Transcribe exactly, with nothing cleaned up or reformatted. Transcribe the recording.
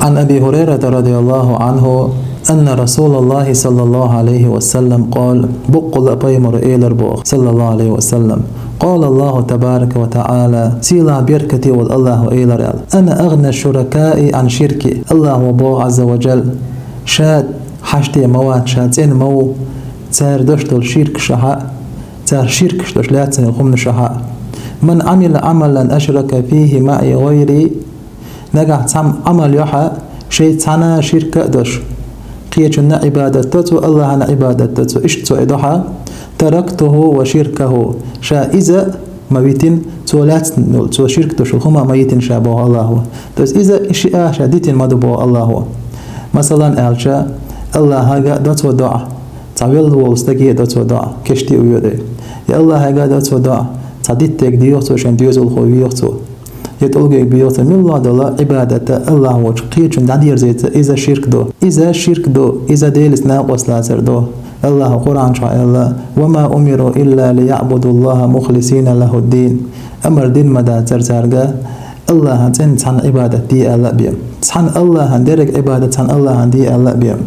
عن أبي هريرة رضي الله عنه أن رسول الله صلى الله عليه وسلم قال: боккъала пайхамара элира боху, саллаллаху алейхи ва саллам: قال الله تبارك وتعالى, сийлахь беркате волу Аллахо элира аьлла: أنا أغنى الشركاء عن شركي. Аллахо боху, Азза ва Джалла, ша хьаште ма вац, ша цӀена ма ву цара деш долу ширкашахьа, цара ширкаш деш лаьцна хӀуманашахьа. من عمل عملا أشرك فيه معي غيري. Нагахь цхьамма Ӏамал йо хьа, шайца цхьаьна ширк а деш, кхечунна Ӏибадат до цо, Аллахьана Ӏибадат до цо, иштта цо и до хьа, تركته وشركه, ша иза ма витина, цо лаьцна йолу, цо ширк деш йолу хӀума а ма йитина ша, боху Аллахо. То есть иза шиъ а ша дитина ма ду, боху Аллахо. Масалан аьлча, Аллахьага до цо доӀа, цхьа велла волу стаге до цо доӀа, кешти а воьдий. Я Аллахьага до цо доӀа, цхьа диттега деху цо, шен доьзалхо веху цо. Я тӀулгега беху цо, милла долу Ӏибадат а Аллахь волчу кхечунна дӀадерзийта, иза ширк ду. Иза ширк ду, иза Делаца накъост лацар ду. Аллахо Къуръан чохь аьлла: وما أمروا إلا ليعبدوا الله مخلصين له الدين. Амар дина ма дацара цаьрга, Аллахьан цӀена цхьаьна Ӏибадат де аьлла а бен. Цхьаьна Аллахьан, дерриг Ӏибадат цхьаьна Аллахьан де аьлла а бен.